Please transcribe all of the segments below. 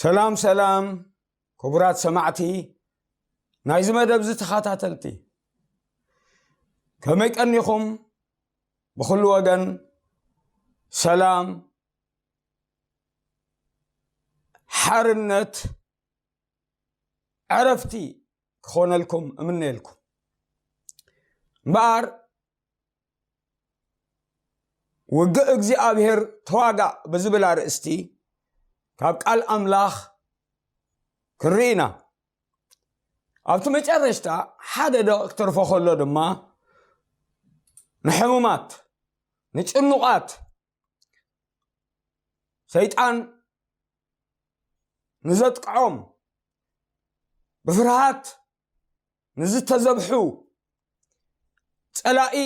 ሰላም ሰላም፣ ክቡራት ሰማዕቲ ናይዚ መደብ እዚ ተኸታተልቲ፣ ከመይ ቀኒኹም? ብኹሉ ወገን ሰላም፣ ሓርነት፣ ዕረፍቲ ክኾነልኩም እምነየልኩም። እምበኣር፣ ውግእ እግዚኣብሔር ተዋጋእ ብዝብል ኣርእስቲ ካብ ቃል ኣምላኽ ክንርኢ ኢና። ኣብቲ መጨረሽታ ሓደ ደቂቕ ክተርፎ ከሎ ድማ፣ ንሕሙማት፣ ንጭኑቓት፣ ሰይጣን ንዘጥቅዖም፣ ብፍርሃት ንዝተዘብሑ፣ ጸላኢ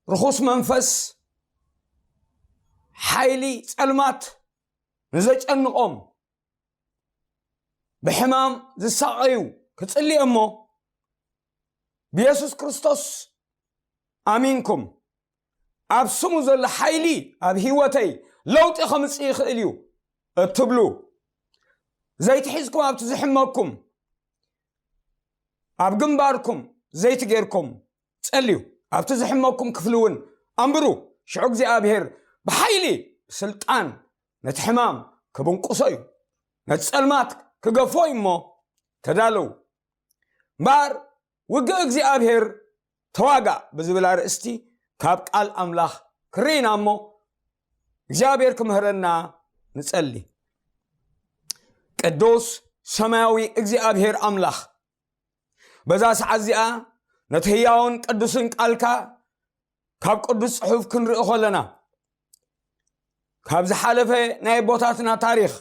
ርኹስ መንፈስ፣ ሓይሊ ጸልማት ንዘጨንቖም፣ ብሕማም ዝሳቐዩ ክጽሊ እሞ፣ ብየሱስ ክርስቶስ ኣሚንኩም፣ ኣብ ስሙ ዘሎ ሓይሊ ኣብ ህይወተይ ለውጢ ከምጽእ ይኽእል እዩ እትብሉ፣ ዘይትሒዝኩም ኣብቲ ዝሕመኩም፣ ኣብ ግንባርኩም ዘይትጌርኩም ጸልዩ፣ ኣብቲ ዝሕመኩም ክፍሊ እውን ኣንብሩ። ሽዑ እግዚኣብሔር ብሓይሊ፣ ብስልጣን ነቲ ሕማም ክብንቁሶ እዩ። ነቲ ጸልማት ክገፎ እዩ እሞ ተዳለዉ። እምበኣር፣ ውግእ እግዚኣብሔር ተዋጋእ ብዝብል ኣርእስቲ ካብ ቃል ኣምላኽ ክርኢና እሞ፣ እግዚኣብሔር ክምህረና ንጸሊ። ቅዱስ ሰማያዊ እግዚኣብሔር ኣምላኽ፣ በዛ ሰዓት እዚኣ ነቲ ህያውን ቅዱስን ቃልካ ካብ ቅዱስ ጽሑፍ ክንርኢ ከለና፣ ካብ ዝሓለፈ ናይ ኣቦታትና ታሪኽ፣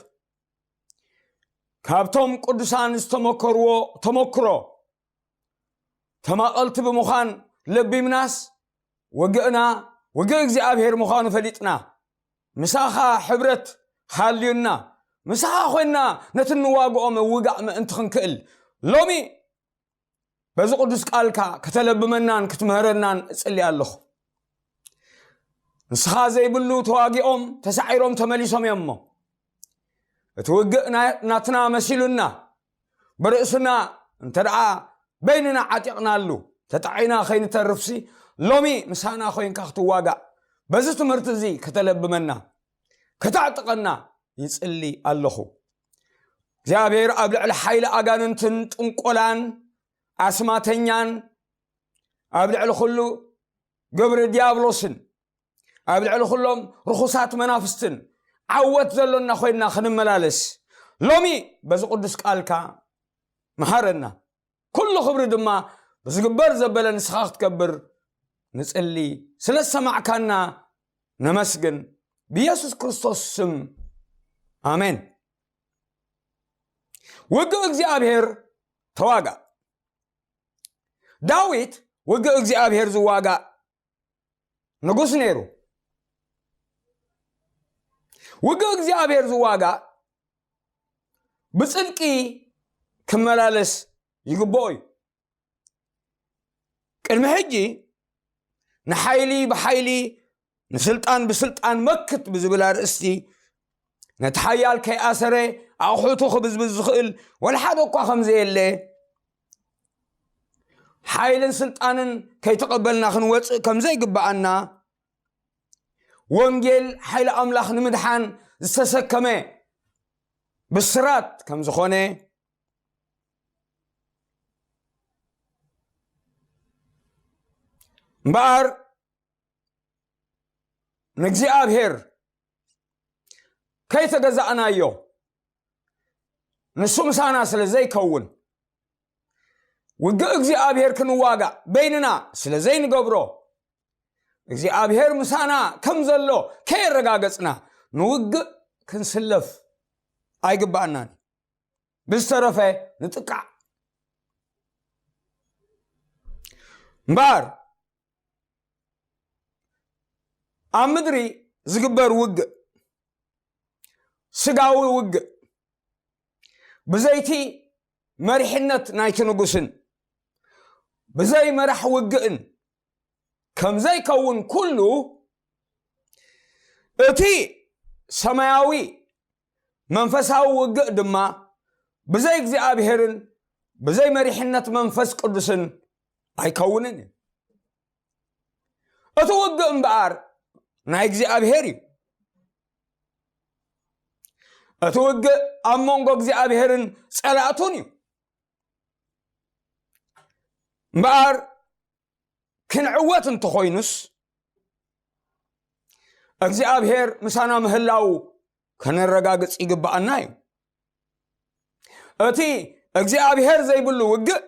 ካብቶም ቅዱሳን ዝተመከርዎ ተመክሮ ተማቐልቲ ብምዃን ለቢምናስ፣ ውግእና ውግእ እግዚኣብሔር ምዃኑ ፈሊጥና፣ ምሳኻ ሕብረት ሃልዩና፣ ምሳኻ ኮይንና ነቲ እንዋግኦ ምውጋእ ምእንቲ ክንክእል፣ ሎሚ በዚ ቅዱስ ቃልካ ከተለብመናን ክትምህረናን እጽሊ ኣለኹ። ንስኻ ዘይብሉ ተዋጊኦም ተሳዒሮም ተመሊሶም እዮም እሞ፣ እቲ ውግእ ናይ-፣ ናትና መሲሉና፣ ብርእስና እንተ ደኣ በይንና ዓጢቕናሉ ተጣዒና ከይንተርፍሲ፣ ሎሚ ምሳና ኮይንካ ክትዋጋእ፣ በዚ ትምህርቲ እዚ ከተለብመና፣ ከተዕጥቐና ይጽሊ ኣለኹ። እግዚኣብሔር ኣብ ልዕሊ ሓይሊ ኣጋንንትን ጥንቆላን ኣስማተኛን፣ ኣብ ልዕሊ ኩሉ ግብሪ ዲያብሎስን፣ ኣብ ልዕሊ ኩሎም ርኹሳት መናፍስትን ዓወት ዘሎና ኮይንና ክንመላለስ፣ ሎሚ በዚ ቅዱስ ቃልካ መሃረና። ኩሉ ክብሪ ድማ ብዝግበር ዘበለ ንስኻ ክትከብር ንጽሊ። ስለ ዝሰማዕካና ነመስግን። ብየሱስ ክርስቶስ ስም፣ ኣሜን። ውግእ እግዚኣብሔር ተዋጋእ። ዳዊት ውግእ እግዚኣብሔር ዝዋጋእ ንጉስ ነይሩ። ውግእ እግዚኣብሔር ዝዋጋእ ብጽድቂ ክመላለስ ይግብኦ እዩ። ቅድሚ ሕጂ ንሓይሊ ብሓይሊ፣ ንስልጣን ብስልጣን መክት ብዝብል ኣርእስቲ፣ ነቲ ሓያል ከይኣሰረ ኣቑሑቱ ክብዝብዝ ዝኽእል ወላ ሓደ እኳ ከም ዘየለ፣ ሓይልን ስልጣንን ከይተቐበልና ክንወጽእ ከም ዘይግብኣና፣ ወንጌል ሓይሊ ኣምላኽ ንምድሓን ዝተሰከመ ብስራት ከም ዝኾነ፣ እምበኣር ንእግዚኣብሔር ከይተገዛእናዮ፣ ንሱ ምሳና ስለ ዘይከውን፣ ውግእ እግዚኣብሔር ክንዋጋእ በይንና ስለ ዘይንገብሮ፣ እግዚኣብሔር ምሳና ከም ዘሎ ከየረጋገጽና ንውግእ ክንስለፍ ኣይግባኣናን። ብዝተረፈ ንጥቃዕ። እምበኣር ኣብ ምድሪ ዝግበር ውግእ፣ ስጋዊ ውግእ፣ ብዘይቲ መሪሕነት ናይቲ ንጉስን ብዘይ መራሕ ውግእን ከም ዘይከውን ኩሉ፣ እቲ ሰማያዊ መንፈሳዊ ውግእ ድማ ብዘይ እግዚኣብሔርን ብዘይ መሪሕነት መንፈስ ቅዱስን ኣይከውንን እዩ። እቲ ውግእ እምበኣር ናይ እግዚኣብሔር እዩ። እቲ ውግእ ኣብ መንጎ እግዚኣብሔርን ጸላእቱን እዩ። እምበኣር ክንዕወት እንተኾይኑስ እግዚኣብሔር ምሳና ምህላው ከነረጋግጽ ይግብኣና እዩ። እቲ እግዚኣብሔር ዘይብሉ ውግእ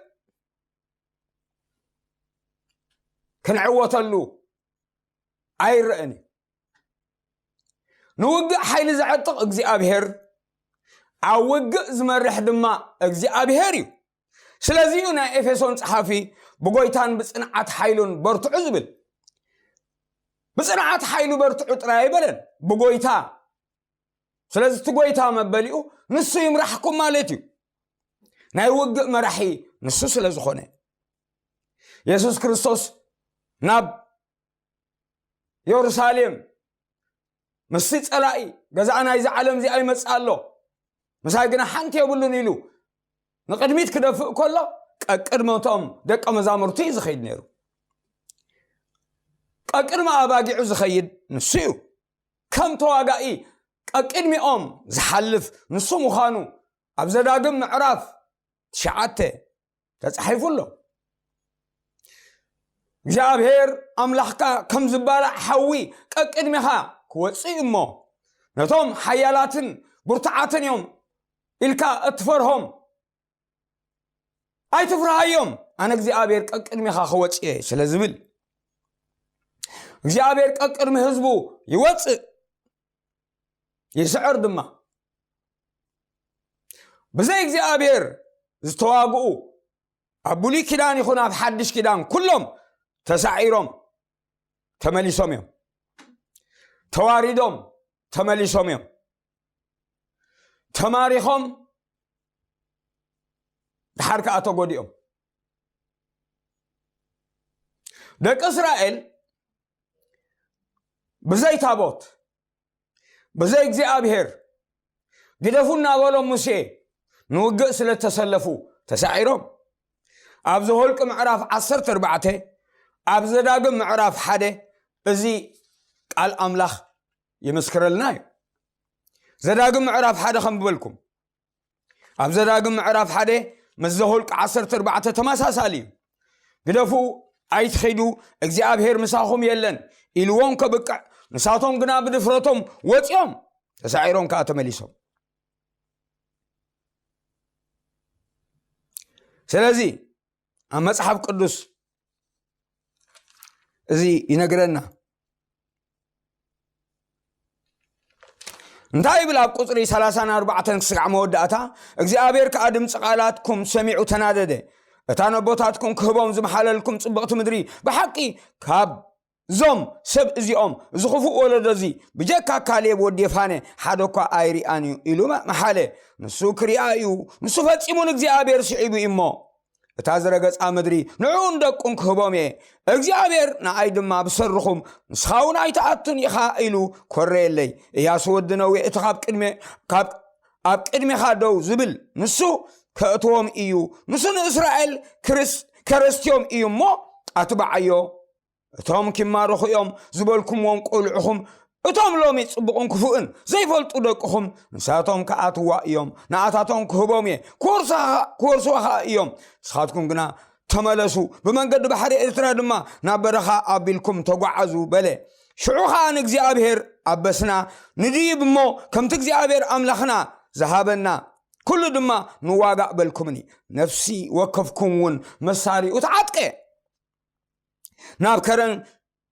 ክንዕወተሉ ኣይረእን እዩ። ንውግእ ሓይሊ ዘዕጥቕ እግዚኣብሔር፣ ኣብ ውግእ ዝመርሕ ድማ እግዚኣብሔር እዩ። ስለዚዩ ናይ ኤፌሶን ጸሓፊ ብጎይታን ብጽንዓት ሓይሉን በርትዑ ዝብል። ብጽንዓት ሓይሉ በርትዑ ጥራይ ኣይበለን፣ ብጎይታ። ስለዚ እቲ ጎይታ መበሊኡ ንሱ ይምራሕኩም ማለት እዩ። ናይ ውግእ መራሒ ንሱ ስለ ዝኾነ፣ የሱስ ክርስቶስ ናብ የሩሳሌም ምስቲ ጸላኢ፣ ገዛእ ናይዚ ዓለም እዚኣ ይመጽእ ኣሎ፣ ምሳይ ግና ሓንቲ የብሉን ኢሉ ንቕድሚት ክደፍእ ከሎ፣ ቀቅድመቶም ደቀ መዛሙርቲ እዩ ዝኸይድ ነይሩ። ቀቅድሚ ኣባጊዑ ዝኸይድ ንሱ እዩ። ከም ተዋጋኢ ቀቅድሚኦም ዝሓልፍ ንሱ ምዃኑ ኣብ ዘዳግም ምዕራፍ ትሽዓተ ተጻሒፉ ኣሎ። እግዚኣብሔር ኣምላኽካ ከም ዝባላዕ ሓዊ ቀቅድሚኻ ክወጽእ እዩ እሞ፣ ነቶም ሓያላትን ብርቱዓትን እዮም ኢልካ እትፈርሆም ኣይትፍርሃዮም፣ ኣነ እግዚኣብሔር ቀቅድሚኻ ክወጽእ እየ ስለ ዝብል፣ እግዚኣብሔር ቀቅድሚ ህዝቡ ይወጽእ፣ ይስዕር ድማ። ብዘይ እግዚኣብሔር ዝተዋግኡ ኣብ ብሉይ ኪዳን ይኹን ኣብ ሓድሽ ኪዳን ኩሎም ተሳዒሮም ተመሊሶም እዮም። ተዋሪዶም ተመሊሶም እዮም። ተማሪኾም ድሓር ከኣ ተጎዲኦም። ደቂ እስራኤል ብዘይ ታቦት፣ ብዘይ እግዚኣብሔር ግደፉ እናበሎም ሙሴ ንውግእ ስለ እተሰለፉ ተሳዒሮም። ኣብ ዘኍልቍ ምዕራፍ ዓሰርተ ኣርባዕተ፣ ኣብ ዘዳግም ምዕራፍ ሓደ እዚ ቃል ኣምላኽ ይምስክረልና እዩ። ዘዳግም ምዕራፍ ሓደ ከንብበልኩም። ኣብ ዘዳግም ምዕራፍ ሓደ ምስ ዘኍልቁ ዓሰርተ ኣርባዕተ ተመሳሳሊ እዩ። ግደፉ፣ ኣይትኺዱ፣ እግዚኣብሔር ምሳኹም የለን ኢልዎም ከብቅዕ፣ ንሳቶም ግና ብድፍረቶም ወጺኦም፣ ተሳዒሮም ከኣ ተመሊሶም። ስለዚ ኣብ መጽሓፍ ቅዱስ እዚ ይነግረና። እንታይ ይብል ኣብ ቁጽሪ ሰላሳን ኣርባዕተን ክስጋዕ መወዳእታ? እግዚኣብሔር ከኣ ድምፂ ቃላትኩም ሰሚዑ ተናደደ። እታ ነቦታትኩም ክህቦም ዝመሓለልኩም ጽብቕቲ ምድሪ ብሓቂ ካብ እዞም ሰብ እዚኦም፣ እዚ ክፉእ ወለዶ እዚ፣ ብጀካ ካሌብ ወዲ የፋነ ሓደ እኳ ኣይርኣን እዩ ኢሉ መ-፣ መሓለ። ንሱ ክሪኣ እዩ፣ ንሱ ፈጺሙ ንእግዚኣብሔር ስዒቡ እዩ እሞ። እታ ዝረገጻ ምድሪ ንዕኡን ደቁን ክህቦም እየ። እግዚኣብሔር ንኣይ ድማ ብሰርኹም፣ ንስኻ እውን ኣይትኣቱን ኢኻ ኢሉ ኮረየለይ። እያሱ ወዲ ነዌ፣ እቲ ካብ ቅድሜ-፣ ካብ፣ ኣብ ቅድሜኻ ደው ዝብል ንሱ ከእትዎም እዩ። ንሱ ንእስራኤል ክርስ-፣ ከረስትዮም እዩ እሞ ኣትብዓዮ። እቶም ኪማረኹ እዮም ዝበልኩምዎም ቆልዑኹም፣ እቶም ሎሚ ጽቡቕን ክፉእን ዘይፈልጡ ደቅኹም፣ ንሳቶም ክኣትዋ እዮም። ንኣታቶም ክህቦም እየ፣ ክወርሳ-፣ ክወርስዋ ኸኣ እዮም። ንስኻትኩም ግና ተመለሱ፣ ብመንገዲ ባሕሪ ኤርትራ ድማ ናብ በረኻ ኣቢልኩም ተጓዓዙ በለ። ሽዑ ኸኣ ንእግዚኣብሔር ኣበስና፣ ንድይብ እሞ ከምቲ እግዚኣብሔር ኣምላኽና ዝሃበና ኩሉ ድማ ንዋጋእ በልኩምኒ። ነፍሲ ወከፍኩም እውን መሳሪኡ ተዓጥቀ። ናብ ከረን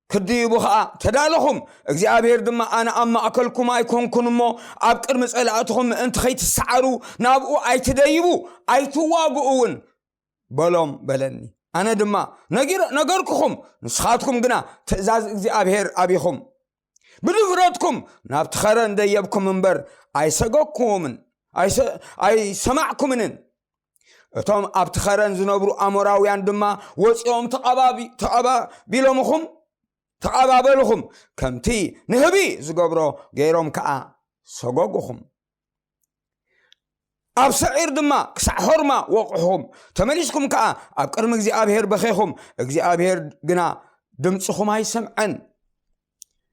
ክትድይቡ ኸኣ ተዳለኹም። እግዚኣብሔር ድማ፣ ኣነ ኣብ ማእከልኩም ኣይኮንኩን እሞ፣ ኣብ ቅድሚ ጸላእትኹም ምእንቲ ኸይትሰዓሩ፣ ናብኡ ኣይትደይቡ፣ ኣይትዋግኡ እውን በሎም በለኒ። ኣነ ድማ፣ ነጊረ-፣ ነገርኩኹም፣ ንስኻትኩም ግና ትእዛዝ እግዚኣብሔር ኣቢኹም። ብድፍረትኩም ናብቲ ኸረን ደየብኩም እምበር፣ ኣይሰገኩምን፣ ኣይሰ-፣ ኣይሰማዕኩምንን። እቶም ኣብቲ ኸረን ዝነብሩ ኣሞራውያን ድማ ወጺኦም ተቐባቢ-፣ ተቐባቢሎምኹም፣ ተቐባበልኹም፣ ከምቲ ንህቢ ዝገብሮ ገይሮም ከኣ ሰጎጉኹም። ኣብ ሰዒር ድማ ክሳዕ ሆርማ ወቕሕኹም። ተመሊስኩም ከኣ ኣብ ቅድሚ እግዚኣብሔር በኼኹም፣ እግዚኣብሔር ግና ድምፅኹም ኣይሰምዐን፣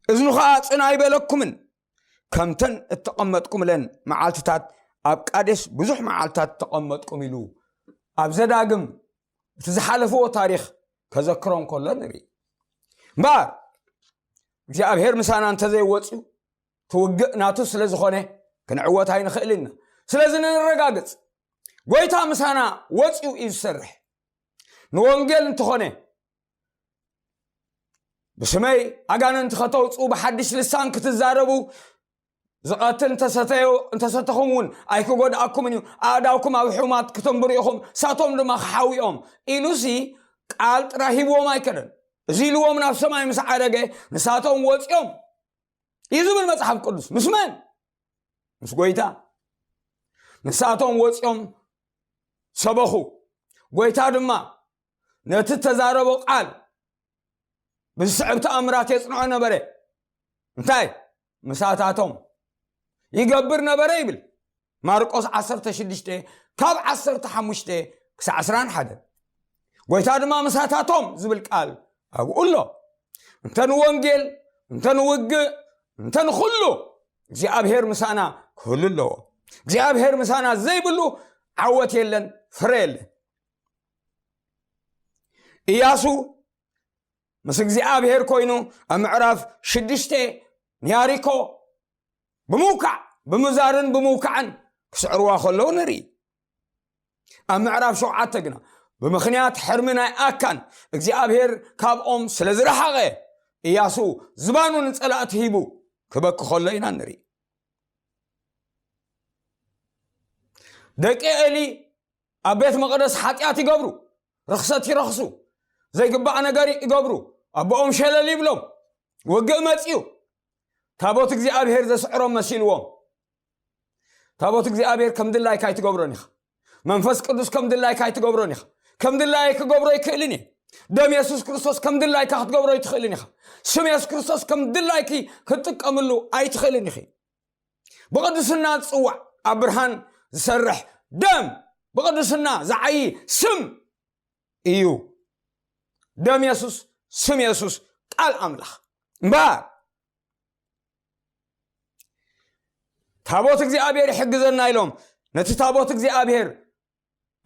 እዝኑ ኸኣ ጽን ኣይበለኩምን። ከምተን እተቐመጥኩምለን መዓልትታት ኣብ ቃዴስ ብዙሕ መዓልትታት ተቐመጥኩም ኢሉ ኣብ ዘዳግም እቲ ዝሓለፍዎ ታሪኽ ከዘክሮ እንከሎ ንርኢ። እምበኣር እግዚኣብሔር ምሳና እንተዘይወፅዩ እቲ ውግእ ናቱ ስለ ዝኾነ ክንዕወት ኣይንኽእልን ኢና። ስለዚ ንረጋግፅ፣ ጎይታ ምሳና ወፅዩ እዩ ዝሰርሕ። ንወንጌል እንተኾነ ብስመይ ኣጋንንቲ ከተውፅኡ፣ ብሓድሽ ልሳን ክትዛረቡ፣ ዝቐትል እንተሰተዮ እንተሰተኹም እውን ኣይክጎድኣኩምን እዩ፣ ኣእዳውኩም ኣብ ሕሙማት ክተንብሩ ኢኹም፣ እሳቶም ድማ ክሓውዮም ኢሉሲ ቃል ጥራይ ሂብዎም ኣይከደን። እዚ ኢልዎም ናብ ሰማይ ምስ ዓረገ ንሳቶም ወፂኦም እዩ ዝብል መጽሓፍ ቅዱስ። ምስ መን? ምስ ጎይታ። ንሳቶም ወፂኦም ሰበኹ። ጎይታ ድማ ነቲ ተዛረቦ ቃል ብዝስዕብ ተኣምራት የጽንዖ ነበረ። እንታይ? ምሳታቶም ይገብር ነበረ ይብል ማርቆስ ዓሰርተ ሽዱሽተ ካብ ዓሰርተ ሓሙሽተ ክሳዕ ዕስራን ሓደ። ጎይታ ድማ ምሳታቶም ዝብል ቃል ኣብኡ ኣሎ። እንተ ንወንጌል፣ እንተ ንውግእ፣ እንተ ንኹሉ እግዚኣብሔር ምሳና ክህሉ ኣለዎ። እግዚኣብሔር ምሳና ዘይብሉ ዓወት የለን፣ ፍረ የለን። ኢያሱ ምስ እግዚኣብሔር ኮይኑ ኣብ ምዕራፍ ሽዱሽተ ንያሪኮ ብምውካዕ፣ ብምዛርን ብምውካዕን ክስዕርዋ ከለዉ ንርኢ። ኣብ ምዕራፍ ሸውዓተ ግና ብምኽንያት ሕርሚ ናይ ኣካን እግዚኣብሔር ካብኦም ስለ ዝረሓቐ፣ ኢያሱ ዝባኑ ንጸላእቲ ሂቡ ክበኪ ከሎ ኢና ንርኢ። ደቂ ኤሊ ኣብ ቤት መቕደስ ሓጢኣት ይገብሩ፣ ርኽሰት ይረኽሱ፣ ዘይግባእ ነገር ይገብሩ። ኣቦኦም ሸለል ይብሎም። ውግእ መጽዩ። ታቦት እግዚኣብሔር ዘስዕሮም መሲልዎም። ታቦት እግዚኣብሔር ከም ድላይካ ኣይትገብሮን ኢኻ። መንፈስ ቅዱስ ከም ድላይካ ኣይትገብሮን ኢኻ። ከም ድላየ ክገብሮ ኣይክእልን እየ። ደም የሱስ ክርስቶስ ከም ድላይካ ክትገብሮ ኣይትኽእልን ኢኻ። ስም የሱስ ክርስቶስ ከም ድላይኪ ክትጥቀምሉ ኣይትኽእልን ኢኺ። ብቕድስና ዝጽዋዕ፣ ኣብ ብርሃን ዝሰርሕ፣ ደም ብቕድስና ዝዓዪ ስም እዩ። ደም የሱስ፣ ስም የሱስ፣ ቃል ኣምላኽ። እምበኣር ታቦት እግዚኣብሔር ይሕግዘና ኢሎም ነቲ ታቦት እግዚኣብሔር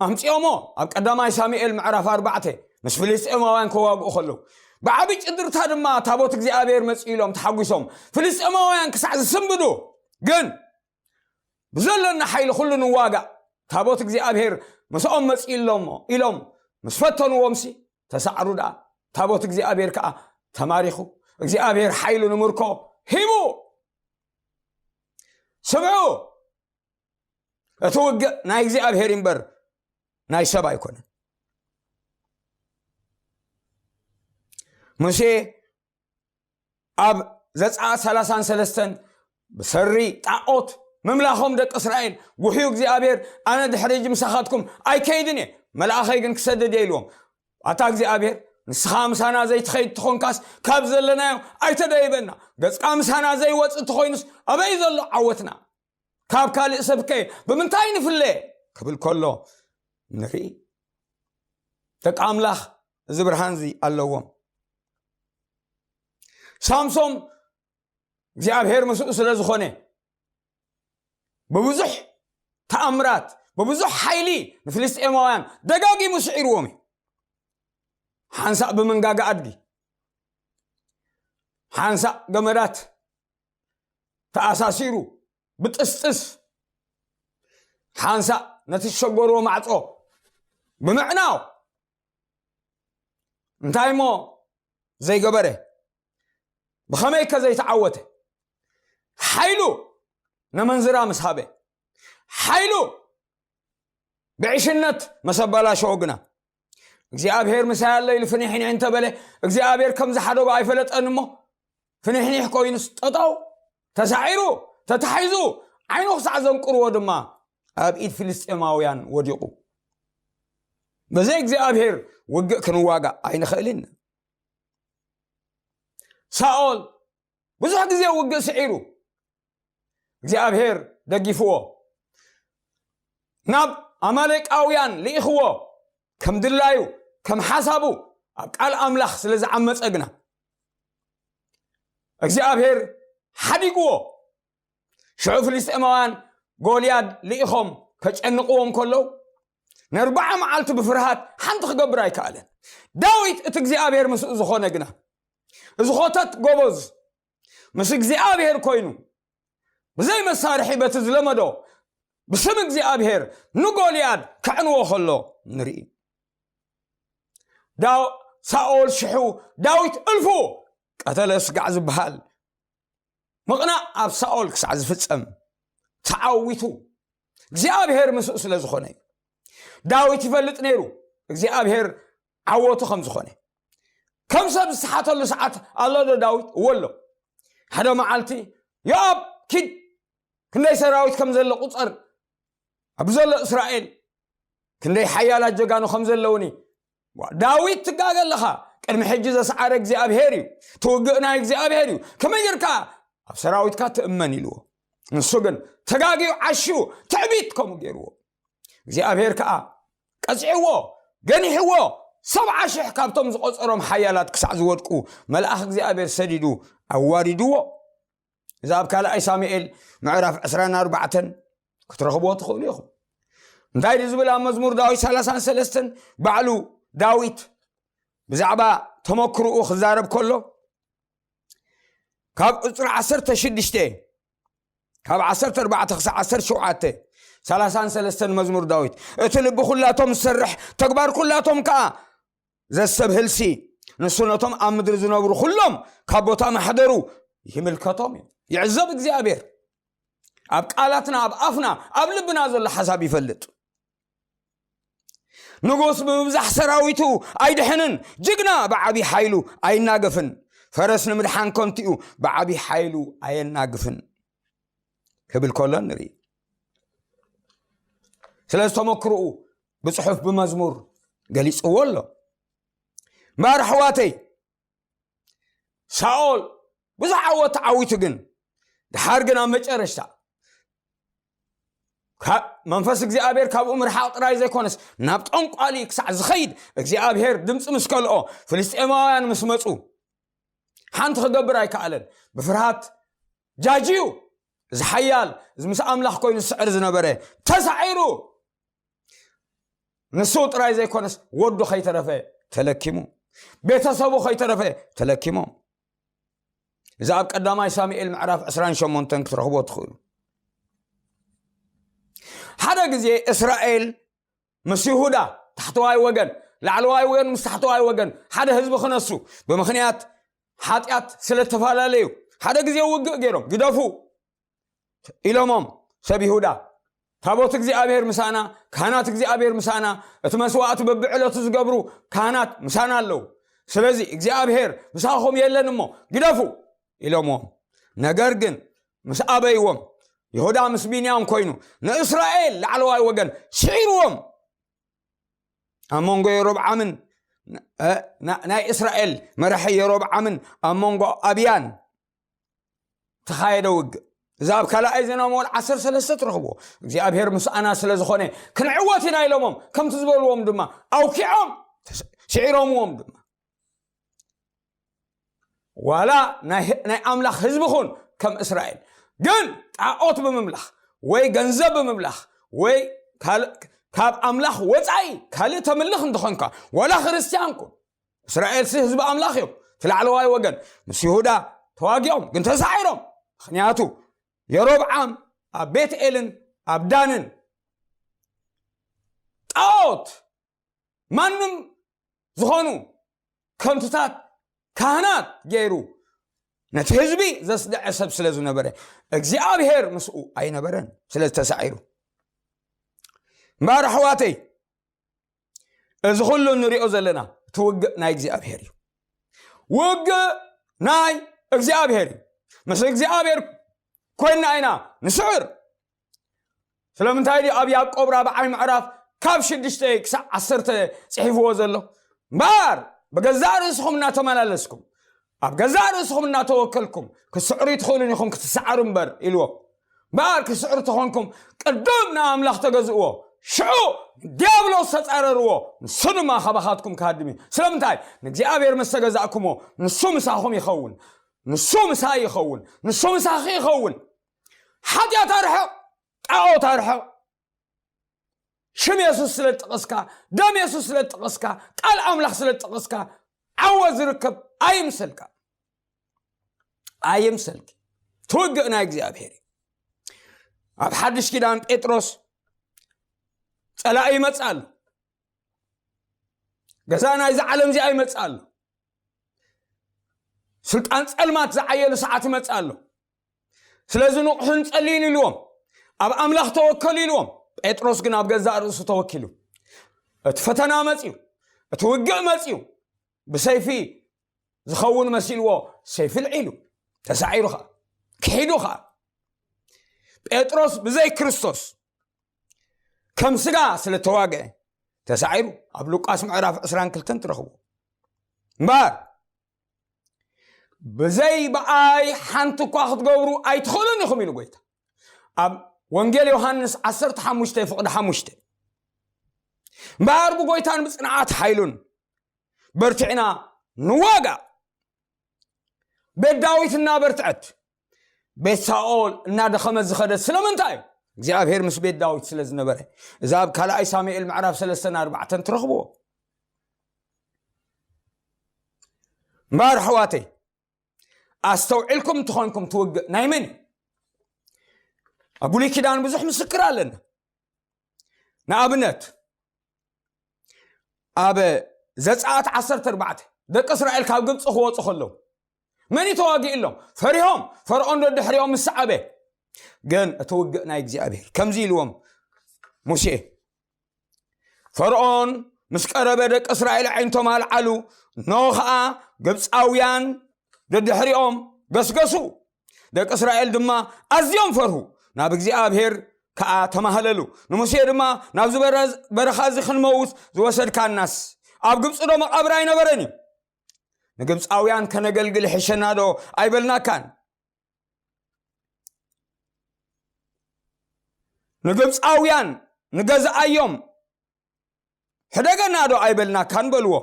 ኣምጺኦሞ ኣብ ቀዳማይ ሳሙኤል ምዕራፍ ኣርባዕተ ምስ ፍልስጤማውያን ከዋግኡ ከለዉ፣ ብዓቢ ጭድርታ ድማ ታቦት እግዚኣብሔር መጺኡ ኢሎም ተሓጒሶም ፍልስጤማውያን ክሳዕ ዝስንብዱ፣ ግን ብዘለና ሓይሊ ኩሉ ንዋጋእ፣ ታቦት እግዚኣብሔር ምስኦም መጺኡ ኣሎ እሞ ኢሎም ምስ ፈተንዎምሲ፣ ተሳዕሩ ደኣ። ታቦት እግዚኣብሔር ከኣ ተማሪኹ፣ እግዚኣብሔር ሓይሉ ንምርኮ ሂቡ። ስምዑ፣ እቲ ውግእ ናይ እግዚኣብሔር እምበር ናይ ሰብ ኣይኮነን። ሙሴ ኣብ ዘጸኣት ሰላሳን ሰለስተን ብሰሪ ጣዖት ምምላኾም ደቂ እስራኤል፣ ጉሕዩ እግዚኣብሔር፣ ኣነ ድሕሪ ሕጂ ምሳኻትኩም ኣይከይድን እየ፣ መልኣኸይ ግን ክሰድድ እየ ኢልዎም። ኣታ እግዚኣብሔር፣ ንስኻ ምሳና ዘይትኸይድ ትኾንካስ፣ ካብ ዘለናዮ ኣይተደይበና፣ ገጽካ ምሳና ዘይወጽእ እንተኾይኑስ፣ ኣበይ ዘሎ ዓወትና? ካብ ካልእ ሰብከ ብምንታይ ንፍለ? ክብል ከሎ ንርኢ። ደቂ ኣምላኽ፣ እዚ ብርሃን እዚ ኣለዎም። ሳምሶም እግዚኣብሔር ምስኡ ስለ ዝኾነ፣ ብብዙሕ ተኣምራት፣ ብብዙሕ ሓይሊ ንፍልስጤማውያን ደጋጊሙ ስዒርዎም እዩ። ሓንሳእ ብመንጋጋ ኣድጊ፣ ሓንሳእ ገመዳት ተኣሳሲሩ ብጥስጥስ፣ ሓንሳእ ነቲ ዝሸጎርዎ ማዕጾ ብምዕናው፣ እንታይ እሞ ዘይገበረ? ብኸመይ ከ ዘይተዓወተ? ሓይሉ ነመንዝራ ምስ ሃበ፣ ሓይሉ ብዕሽነት መሰ ኣባላሸዎ ግና፣ እግዚኣብሔር ምሳይ ኣሎ ኢሉ ፍኒሕኒሕ እንተበለ፣ እግዚኣብሔር ከም ዝሓደጎ ኣይፈለጠን እሞ፣ ፍኒሕኒሕ ኮይኑስ ጠጠው፣ ተሳዒሩ፣ ተታሒዙ፣ ዓይኑ ክሳዕ ዘንቁርዎ ድማ ኣብ ኢድ ፍልስጤማውያን ወዲቑ። ብዘይ እግዚኣብሔር ውግእ ክንዋጋእ ኣይንኽእልን። ሳኦል ብዙሕ ግዜ ውግእ ስዒሩ፣ እግዚኣብሔር ደጊፍዎ። ናብ ኣማሌቃውያን ልኢኽዎ፣ ከም ድላዩ ከም ሓሳቡ ኣብ ቃል ኣምላኽ ስለ ዝዓመፀ ግና እግዚኣብሔር ሓዲግዎ። ሽዑ ፍልስጤማውያን ጎልያድ ልኢኾም ከጨንቕዎም ከለዉ፣ ነርባዓ መዓልቲ ብፍርሃት ሓንቲ ክገብር ኣይከኣለን። ዳዊት እቲ እግዚኣብሔር ምስኡ ዝኾነ ግና፣ እዚ ኾተት ጎበዝ ምስ እግዚኣብሔር ኮይኑ፣ ብዘይ መሳርሒ በቲ ዝለመዶ ብስም እግዚኣብሔር ንጎልያድ ከዕንዎ ከሎ ንርኢ። ዳው-፣ ሳኦል ሽሑ፣ ዳዊት እልፉ ቀተለ ስጋዕ ዝበሃል ምቕናእ ኣብ ሳኦል ክሳዕ ዝፍጸም ተዓዊቱ፣ እግዚኣብሔር ምስኡ ስለ ዝኾነ እዩ። ዳዊት ይፈልጥ ነይሩ እግዚኣብሔር ዓወቱ ከም ዝኾነ። ከም ሰብ ዝሰሓተሉ ሰዓት ኣሎ ዶ ዳዊት? እወ ኣሎ። ሓደ መዓልቲ፣ "ዮኣብ፣ ኪድ፣ ክንደይ ሰራዊት ከም ዘሎ ቁጸር፣ ኣብ ዘሎ እስራኤል ክንደይ ሓያላት ጀጋኑ ከም ዘለውኒ." ዋ፣ ዳዊት ትጋገ ኣለኻ። ቅድሚ ሕጂ ዘሰዓረ እግዚኣብሔር እዩ። ትውግእ ናይ እግዚኣብሔር እዩ። ከመይ ጌርካ ኣብ ሰራዊትካ ትእመን ኢልዎ። ንሱ ግን ተጋግዩ ዓሽዩ ትዕቢት ከምኡ ገይርዎ። እግዚኣብሔር ከኣ ቀጺዕዎ፣ ገኒሕዎ፣ ሰብዓ ሽሕ ካብቶም ዝቆጸሮም ሓያላት ክሳዕ ዝወድቁ መልኣኽ እግዚኣብሔር ሰዲዱ ኣዋሪድዎ። እዚ ኣብ ካልኣይ ሳሙኤል ምዕራፍ ዕስራን ኣርባዕተን ክትረኽብዎ ትኽእሉ ኢኹም። እንታይ ድዩ ዝብል ኣብ መዝሙር ዳዊት ሰላሳን ሰለስተን? ባዕሉ ዳዊት ብዛዕባ ተመክርኡ ክዛረብ ከሎ፣ ካብ ቁጽሪ ዓሰርተ ሽዱሽተ፣ ካብ ዓሰርተ ኣርባዕተ ክሳዕ ዓሰርተ ሸውዓተ፣ ሰላሳን ሰለስተን መዝሙር ዳዊት፣ "እቲ ልቢ ኩላቶም ዝሰርሕ፣ ተግባር ኩላቶም ከኣ ዘስተብህልሲ፣ ንሱ ነቶም ኣብ ምድሪ ዝነብሩ ኩሎም ካብ ቦታ ማሕደሩ ይምልከቶም እዩ።" ይዕዘብ እግዚኣብሔር። ኣብ ቃላትና፣ ኣብ ኣፍና፣ ኣብ ልብና ዘሎ ሓሳብ ይፈልጥ። ንጉስ ብምብዛሕ ሰራዊቱ ኣይድሕንን፣ ጅግና ብዓቢ ሓይሉ ኣይናገፍን። ፈረስ ንምድሓን ከንቱ'ዩ፣ ብዓቢ ሓይሉ ኣየናግፍን ክብል ከሎ ንርኢ። ስለዚ ተመክሮኡ ብጽሑፍ ብመዝሙር ገሊጽዎ ኣሎ። እምበኣር ኣሕዋተይ፣ ሳኦል ብዙሕ ዓወት ተዓዊቱ፣ ግን ድሓር ግን ኣብ መጨረሽታ ካብ መንፈስ እግዚኣብሔር ካብኡ ምርሓቕ ጥራይ ዘይኮነስ ናብ ጠንቋሊ ክሳዕ ዝኸይድ እግዚኣብሔር ድምፂ ምስ ከልኦ ፍልስጤማውያን ምስ መፁ ሓንቲ ክገብር ኣይከኣለን። ብፍርሃት ጃጅዩ እዚ ሓያል እዚ ምስ ኣምላኽ ኮይኑ ዝስዕር ዝነበረ ተሳዒሩ ንሱ ጥራይ ዘይኮነስ ወዱ ከይተረፈ ተለኪሙ፣ ቤተሰቡ ከይተረፈ ተለኪሞም። እዚ ኣብ ቀዳማይ ሳሙኤል ምዕራፍ ዕስራን ሸሞንተን ክትረኽቦ ትኽእሉ። ሓደ ግዜ እስራኤል ምስ ይሁዳ ታሕተዋይ ወገን፣ ላዕለዋይ ወገን ምስ ታሕተዋይ ወገን ሓደ ህዝቢ ክነሱ ብምኽንያት ሓጢኣት ስለ ተፈላለዩ ሓደ ግዜ ውግእ ገይሮም ግደፉ ኢሎሞም ሰብ ይሁዳ። ታቦት እግዚኣብሔር ምሳና፣ ካህናት እግዚኣብሔር ምሳና፣ እቲ መስዋዕቲ በብዕለቱ ዝገብሩ ካህናት ምሳና ኣለዉ። ስለዚ እግዚኣብሔር ምሳኹም የለን እሞ ግደፉ ኢሎምዎም። ነገር ግን ምስ ኣበይዎም፣ ይሁዳ ምስ ቢንያም ኮይኑ ንእስራኤል ላዕለዋይ ወገን ስዒርዎም። ኣብ መንጎ የሮብዓምን፣ እ፣ ና-፣ ናይ እስራኤል መራሒ የሮብዓምን ኣብ መንጎ ኣብያን ተኻየደ ውግእ። እዚ ኣብ ካልኣይ ዜና መዋዕል ዓሰርተ ሰለስተ ትረኽብዎ። እግዚኣብሔር ምስኣና ስለ ዝኾነ ክንዕወት ኢና ኢሎሞም፣ ከምቲ ዝበልዎም ድማ ኣውኪዖም ተስ-፣ ስዒሮምዎም ድማ። ዋላ ናይ ህ-፣ ናይ ኣምላኽ ህዝቢ ኹን ከም እስራኤል፣ ግን ጣዖት ብምምላኽ ወይ ገንዘብ ብምምላኽ ወይ ካልእ፣ ካብ ኣምላኽ ወጻኢ ካልእ ተምልኽ እንተኾንካ፣ ዋላ ክርስትያን ኩን፣ እስራኤልሲ ህዝቢ ኣምላኽ እዮም። እቲ ላዕለዋይ ወገን ምስ ይሁዳ ተዋጊኦም፣ ግን ተሳዒሮም። ምኽንያቱ የሮብዓም ኣብ ቤትኤልን ኣብ ዳንን ጣዖት ማንም ዝኾኑ ከንቱታት ካህናት ገይሩ ነቲ ህዝቢ ዘስደዐ ሰብ ስለ ዝነበረ እግዚኣብሔር ምስኡ ኣይነበረን፣ ስለ ዝተሳዒሩ። እምበኣር ኣሕዋተይ፣ እዚ ኩሉ እንሪኦ ዘለና እቲ ውግእ ናይ እግዚኣብሔር እዩ። ውግእ ናይ እግዚኣብሔር እዩ። ምስ እግዚኣብሔር ኮይንና ኢና ንስዕር። ስለምንታይ ድዩ ኣብ ያዕቆብ ራብዓይ ምዕራፍ ካብ ሽዱሽተ ክሳዕ ዓሰርተ ጽሒፍዎ ዘሎ? እምበኣር ብገዛእ ርእስኹም እናተመላለስኩም፣ ኣብ ገዛእ ርእስኹም እናተወከልኩም ክትስዕሩ ኣይትኽእሉን ኢኹም፣ ክትሰዓሩ እምበር ኢልዎ። እምበኣር ክትስዕሩ ተኾንኩም ቅድም ንኣምላኽ ተገዝእዎ፣ ሽዑ ዲያብሎስ ተጻረርዎ፣ ንሱ ድማ ካባኻትኩም ክሃድም እዩ። ስለምንታይ? ንእግዚኣብሔር ምስ ተገዛእኩሞ፣ ንሱ ምሳኹም ይኸውን፣ ንሱ ምሳይ ይኸውን፣ ንሱ ምሳኺ ይኸውን። ሓጢኣት ኣርሕቕ፣ ጣዖት ኣርሕቕ። ሽም የሱስ ስለ ዝጠቐስካ፣ ደም የሱስ ስለ ዝጠቐስካ፣ ቃል ኣምላኽ ስለ ዝጠቐስካ፣ ዓወት ዝርከብ ኣይምሰልካ፣ ኣይምሰልኪ። ትውግእ ናይ እግዚኣብሔር እዩ። ኣብ ሓድሽ ኪዳን ጴጥሮስ ጸላኢ ይመጽእ ኣሎ። ገዛ ናይዚ ዓለም እዚኣ ይመጽእ ኣሎ። ስልጣን ጸልማት ዝዓየሉ ሰዓት ይመጽእ ኣሎ። ስለዚ ንቑሕን ጸልዩን ኢልዎም፣ ኣብ ኣምላኽ ተወከሉ ኢልዎም። ጴጥሮስ ግን ኣብ ገዛእ ርእሱ ተወኪሉ። እቲ ፈተና መጽዩ፣ እቲ ውግእ መጽዩ፣ ብሰይፊ ዝኸውን መሲልዎ ሰይፊ ልዒሉ፣ ተሳዒሩ ኸኣ፣ ክሒዱ ኸኣ። ጴጥሮስ ብዘይ ክርስቶስ ከም ስጋ ስለ ተዋግአ ተሳዒሩ፣ ኣብ ሉቃስ ምዕራፍ ዕስራን ክልተን ትረኽቡ። እምበኣር ብዘይ ብኣይ ሓንቲ እኳ ክትገብሩ ኣይትኽእሉን ኢኹም ኢሉ ጎይታ ኣብ ወንጌል ዮሃንስ ዓሰርተ ሓሙሽተ ፍቕዲ ሓሙሽተ። እምበኣር ብጎይታን ብጽንዓት ሓይሉን በርቲዕና ንዋጋእ። ቤት ዳዊት እናበርትዐት፣ ቤት ሳኦል እናደኸመት ዝኸደት ስለምንታይ እዩ? እግዚኣብሔር ምስ ቤት ዳዊት ስለ ዝነበረ። እዛ ኣብ ካልኣይ ሳሙኤል ምዕራፍ ሰለስተን ኣርባዕተን ትረኽብዎ። እምበኣር ኣሕዋተይ፣ ኣስተውዒልኩም እንተኾንኩም፣ ትውግእ ናይ መን እዩ? ኣብ ብሉይ ኪዳን ብዙሕ ምስክር ኣለና። ንኣብነት፣ ኣብ ዘጸኣት ዓሰርተ ኣርባዕተ፣ ደቂ እስራኤል ካብ ግብጺ ክወጹ ከለዉ፣ መን እዩ ተዋጊእሎም? ፈሪሆም፣ ፈርዖን ደድሕሪኦም ምስ ሰዓበ። ግን እቲ ውግእ ናይ እግዚኣብሔር። ከምዚ ኢልዎም ሙሴ፣ ፈርዖን ምስ ቀረበ፣ ደቂ እስራኤል ኣዒንቶም ኣልዓሉ፣ እነሆ ኸኣ ግብጻውያን ደድሕሪኦም ገስገሱ። ደቂ እስራኤል ድማ ኣዝዮም ፈርሁ፣ ናብ እግዚኣብሔር ከኣ ተማህለሉ። ንሙሴ ድማ፣ "ናብዚ በረ-፣ በረኻ እዚ ክንመውት ዝወሰድካናስ፣ ኣብ ግብጺ ዶ መቓብር ኣይነበረን እዩ? ንግብጻውያን ከነገልግል ሕሸና ዶ ኣይበልናካን? ንግብጻውያን ንገዝኣዮም ሕደገና ዶ ኣይበልናካን?" በልዎ።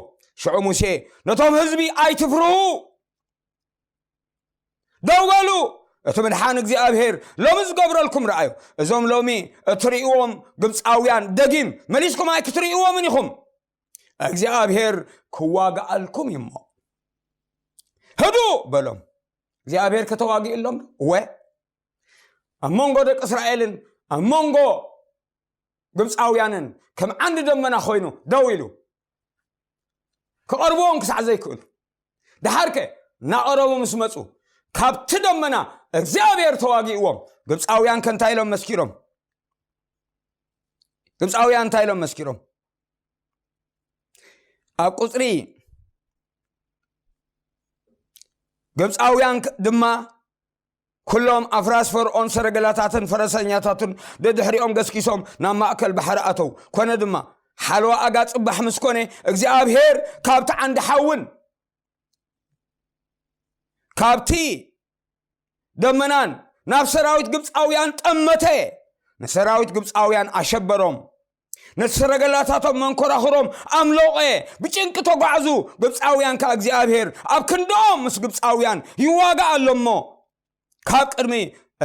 ሽዑ ሙሴ ነቶም ህዝቢ፣ "ኣይትፍርሁ፣ ደው በሉ፣ እቲ ምድሓን እግዚኣብሔር ሎሚ ዝገብረልኩም ረኣዩ። እዞም ሎሚ እትርእይዎም ግብጻውያን ደጊም መሊስኩም ኣይክትርእይዎምን ኢኹም። እግዚኣብሔር ክዋጋኣልኩም እዩ እሞ፣ ህዱእ" በሎም። እግዚኣብሔር ከተዋጊእሎም? እወ። ኣብ መንጎ ደቂ እስራኤልን ኣብ መንጎ ግብጻውያንን ከም ዓንዲ ደመና ኮይኑ ደው ኢሉ፣ ክቐርብዎም ክሳዕ ዘይክእሉ። ደሓርከ እናቐረቡ ምስ መጹ፣ ካብቲ ደመና እግዚኣብሔር ተዋጊእዎም። ግብጻውያን ከ እንታይ ኢሎም መስኪሮም? ግብጻውያን እንታይ ኢሎም መስኪሮም? ኣብ ቁጽሪ፣ ግብጻውያን ክ-፣ ድማ ኩሎም ኣፍራስ ፈርዖን ሰረገላታትን ፈረሰኛታቱን ደድሕሪኦም ገስጊሶም ናብ ማእከል ባሕሪ ኣተው። ኮነ ድማ፣ ሓለዋ ኣጋ ጽባሕ ምስ ኮነ፣ እግዚኣብሔር ካብቲ ዓንዲ ሓውን ካብቲ ደመናን ናብ ሰራዊት ግብጻውያን ጠመተ። ንሰራዊት ግብጻውያን ኣሸበሮም። ነቲ ሰረገላታቶም መንኮራኹሮም ኣምለቐ። ብጭንቂ ተጓዕዙ። ግብጻውያን ከኣ እግዚኣብሔር ኣብ ክንድኦም ምስ ግብጻውያን ይዋጋእ ኣሎ እሞ፣ ካብ ቅድሚ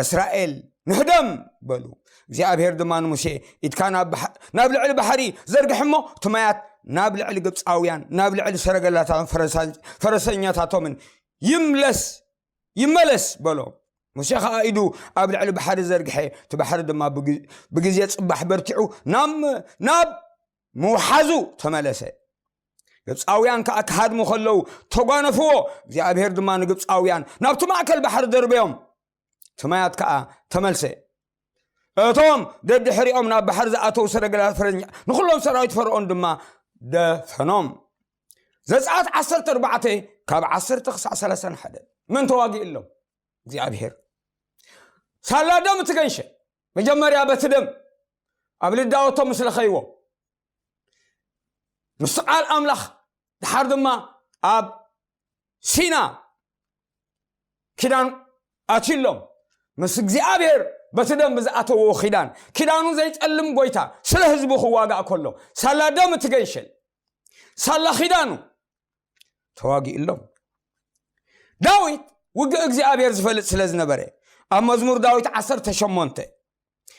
እስራኤል ንህደም በሉ። እግዚኣብሔር ድማ ንሙሴ፣ "ኢድካ ናብ ባሕ-፣ ናብ ልዕሊ ባሕሪ ዘርግሕ እሞ፣ እቲ ማያት ናብ ልዕሊ ግብጻውያን፣ ናብ ልዕሊ ሰረገላታቶም ፈረሳ-፣ ፈረሰኛታቶምን ይምለስ፣ ይመለስ" በሎ። ሙሴ ኸኣ ኢዱ ኣብ ልዕሊ ባሕሪ ዘርግሐ፣ እቲ ባሕሪ ድማ ብግ-፣ ብግዜ ጽባሕ በርቲዑ ናብ፣ ናብ ምውሓዙ ተመለሰ። ግብጻውያን ከኣ ክሃድሙ ከለዉ ተጓነፍዎ። እግዚኣብሔር ድማ ንግብጻውያን ናብቲ ማእከል ባሕሪ ደርበዮም። እቲ ማያት ከኣ ተመልሰ። እቶም ደድሕሪኦም ናብ ባሕሪ ዝኣተዉ ሰረገላት ፈረኛ፣ ንኹሎም ሰራዊት ፈርዖን ድማ ደፈኖም። ዘጸኣት ዓሰርተ ኣርባዕተ ካብ ዓሰርተ ክሳዕ ሰላሳን ሓደ። መን ተዋጊእሎም? እግዚኣብሔር። ሳላ ደም እቲ ገንሸ፣ መጀመርያ በቲ ደም ኣብ ልዳወቶም ምስ ለኸይዎ፣ ምስ ቃል ኣምላኽ፣ ድሓር ድማ ኣብ ሲና ኪዳን ኣትዩሎም። ምስ እግዚኣብሔር በቲ ደም ብዝኣተዎ ኪዳን፣ ኪዳኑ ዘይጠልም ጎይታ ስለ ህዝቡ ክዋጋእ ከሎ፣ ሳላ ደም እቲ ገንሸል፣ ሳላ ኪዳኑ ተዋጊእሎም። ዳዊት ውግእ እግዚኣብሔር ዝፈልጥ ስለ ዝነበረ፣ ኣብ መዝሙር ዳዊት ዓሰርተ ሸሞንተ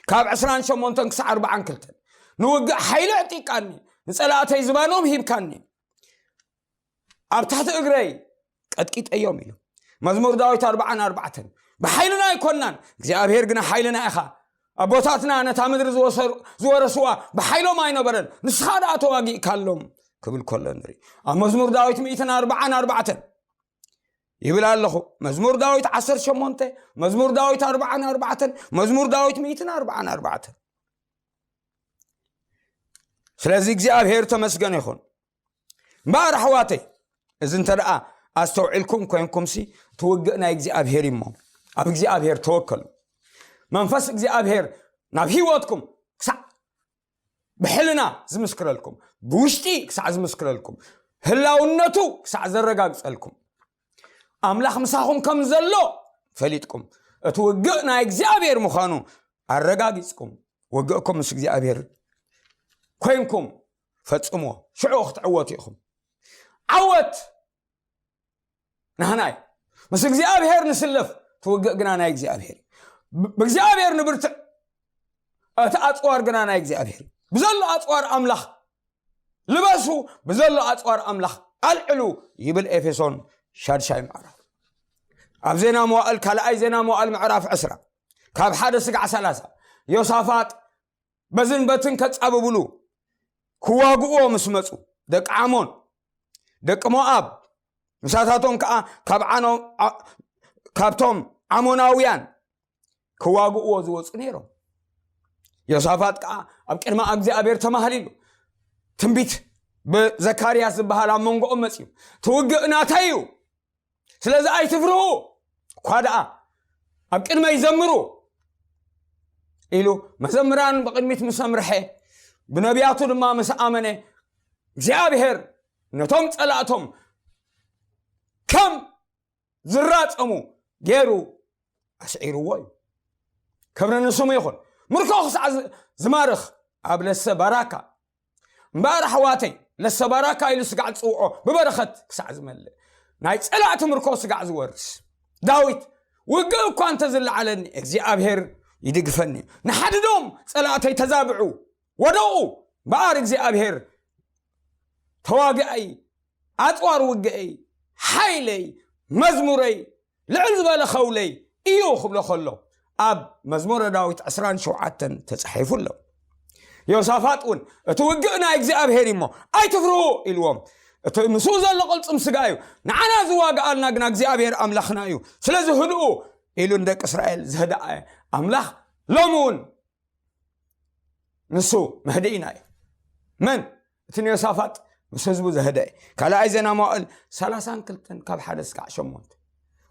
ካብ ዕስራን ሸሞንተን ክሳዕ ኣርባዓን ክልተን፣ ንውግእ ሓይሊ ዕጢቃኒ፣ ንጸላእተይ ዝባኖም ሂብካኒ፣ ኣብ ትሕቲ እግረይ ቀጥቂጠዮም ኢሉ። መዝሙር ዳዊት ኣርባዓን ኣርባዕተን፣ ብሓይልና ኣይኮናን፣ እግዚኣብሔር ግና ሓይልና ኢኻ። ኣቦታትና ነታ ምድሪ ዝወሰሩ- ዝወረስዋ ብሓይሎም ኣይነበረን፣ ንስኻ ደኣ ተዋጊእካሎም ክብል ከሎ ንርኢ። ኣብ መዝሙር ዳዊት ሚእትን ኣርባዓን ኣርባዕተን ይብል ኣለኹ። መዝሙር ዳዊት ዓሰርተ ሸሞንተ፣ መዝሙር ዳዊት ኣርባዓን ኣርባዕተን፣ መዝሙር ዳዊት ሚእትን ኣርባዓን ኣርባዕተን። ስለዚ እግዚኣብሔር ተመስገን ይኹን። እምበኣር ኣሕዋተይ፣ እዚ እንተ ደኣ ኣስተውዒልኩም ኮንኩምሲ፣ እቲ ውግእ ናይ እግዚኣብሔር እዩ እሞ፣ ኣብ እግዚኣብሔር ተወከሉ። መንፈስ እግዚኣብሔር ናብ ህይወትኩም ክሳዕ ብሕልና ዝምስክረልኩም፣ ብውሽጢ ክሳዕ ዝምስክረልኩም፣ ህላውነቱ ክሳዕ ዘረጋግጸልኩም፣ ኣምላኽ ምሳኹም ከም ዘሎ ፈሊጥኩም፣ እቲ ውግእ ናይ እግዚኣብሔር ምዃኑ ኣረጋጊጽኩም፣ ውግእኩም ምስ እግዚኣብሔር ኮይንኩም ፈጽምዎ። ሽዑ ክትዕወቱ ኢኹም። ዓወት ናህና እዩ። ምስ እግዚኣብሔር ንስለፍ፣ እቲ ውግእ ግና ናይ እግዚኣብሔር እዩ። ብ- ብእግዚኣብሔር ንብርትዕ፣ እቲ ኣጽዋር ግና ናይ እግዚኣብሔር እዩ። ብዘሎ ኣጽዋር ኣምላኽ ልበሱ፣ ብዘሎ ኣጽዋር ኣምላኽ ኣልዕሉ ይብል ኤፌሶን ሻድሻይ ምዕራፍ። ኣብ ዜና መዋእል፣ ካልኣይ ዜና መዋእል ምዕራፍ ዕስራ ካብ ሓደ ስጋዕ ሰላሳ፣ ዮሳፋጥ በዝን በትን ከጻብብሉ ክዋግእዎ ምስ መጹ፣ ደቂ ዓሞን፣ ደቂ ሞኣብ፣ ምሳታቶም ከኣ ካብ ዓኖ- ዓ- ካብቶም ዓሞናውያን ክዋግእዎ ዝወጹ ነይሮም። ዮሳፋጥ ከኣ ኣብ ቅድሚ እግዚኣብሔር ተማህሊሉ፣ ትንቢት ብዘካርያስ ዝበሃል ኣብ መንጎኦም መጺኡ፣ እቲ ውግእ ናተይ እዩ፣ ስለዚ ኣይትፍርሁ፣ እኳ ደኣ ኣብ ቅድመይ ዘምሩ ኢሉ መዘምራን ብቕድሚት ምስ ኣምርሐ፣ ብነቢያቱ ድማ ምስ ኣመነ፣ እግዚኣብሔር ነቶም ጸላእቶም ከም ዝራጸሙ ገይሩ ኣስዒርዎ እዩ። ክብሪ ንስሙ ይኹን። ምርኮ ክሳዕ ዝ- ዝማርኽ ኣብ ለሰ ባራካ እምበኣር ኣሕዋተይ፣ ለሰባራካ ኢሉ ስጋዕ ዝጽውዖ ብበረኸት ክሳዕ ዝመልእ፣ ናይ ጸላእቲ ምርኮ ስጋዕ ዝወርስ። ዳዊት፣ ውግእ እኳ እንተ ዝለዓለኒ እግዚኣብሔር ይድግፈኒ። ንሓድዶም ጸላእተይ ተዛብዑ፣ ወደቑ፣ እምበኣር እግዚኣብሔር ተዋግኣይ፣ ኣጽዋር ውግአይ፣ ሓይለይ፣ መዝሙረይ፣ ልዕል ዝበለ ኸውለይ እዩ ክብሎ ከሎ፣ ኣብ መዝሙረ ዳዊት ዕስራን ሸውዓተን ተጻሒፉ ኣሎ። ዮሳፋጥ እውን፣ እቲ ውግእ ናይ እግዚኣብሔር እዩ እሞ ኣይትፍርሁ ኢልዎም። እቲ ምስኡ ዘሎ ቅልጽም ስጋ እዩ፣ ንዓና ዝዋግኣልና ግና እግዚኣብሔር ኣምላኽና እዩ። ስለዚ ህድኡ ኢሉ ንደቂ እስራኤል ዘህደኣ ኣምላኽ ሎሚ እውን ንሱ መህድኢና እዩ። መን? እቲ ንዮሳፋጥ ምስ ህዝቡ ዘህደአ። ካልኣይ ዜና መዋእል ሰላሳን ክልተን ካብ ሓደ እስካዕ ሸሞንተ።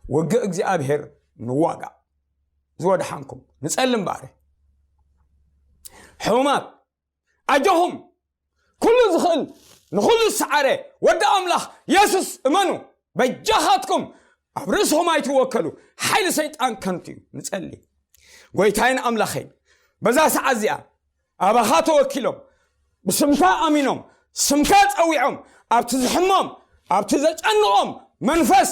ውግእ እግዚኣብሔር ንዋጋእ። ዝወድሓንኩም ንጸልም ባሪ። ሕሙማት ኣጆኹም፣ ኩሉ ዝኽእል ንኹሉ ዝሰዓረ ወዲ ኣምላኽ የሱስ እመኑ። በጃኻትኩም ኣብ ርእስኹም ኣይትወከሉ፣ ሓይሊ ሰይጣን ከንቱ እዩ። ንጸሊ። ጎይታይን ኣምላኸይን፣ በዛ ሰዓት እዚኣ ኣባኻ ተወኪሎም፣ ብስምካ ኣሚኖም፣ ስምካ ጸዊዖም፣ ኣብቲ ዝሕሞም፣ ኣብቲ ዘጨንቖም መንፈስ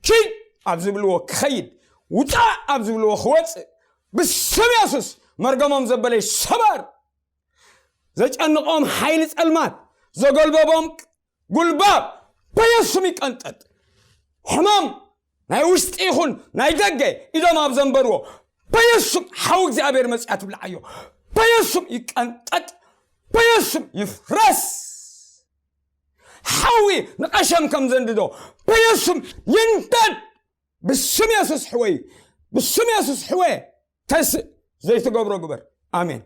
ኪድ ኣብ ዝብልዎ ክኸይድ፣ ውጻእ ኣብ ዝብልዎ ክወጽእ፣ ብስም የሱስ መርገሞም ዘበለ ይሰበር። ዘጨንቖም ሓይሊ ጸልማት፣ ዘጎልበቦም ጉልባብ በየሱም ይቀንጠጥ። ሕማም ናይ ውሽጢ ይኹን ናይ ደገ ኢዶም ኣብ ዘንበርዎ በየሱም ሓዊ እግዚኣብሔር መጽያ ትብልዓዮ። በየሱም ይቀንጠጥ፣ በየሱም ይፍረስ። ሓዊ ንቐሸም ከም ዘንድዶ በየሱም ይንደድ። ብስም የሱስ ሕወይ፣ ብስም የሱስ ሕወ። ተስእ ዘይትገብሮ ግበር። ኣሜን።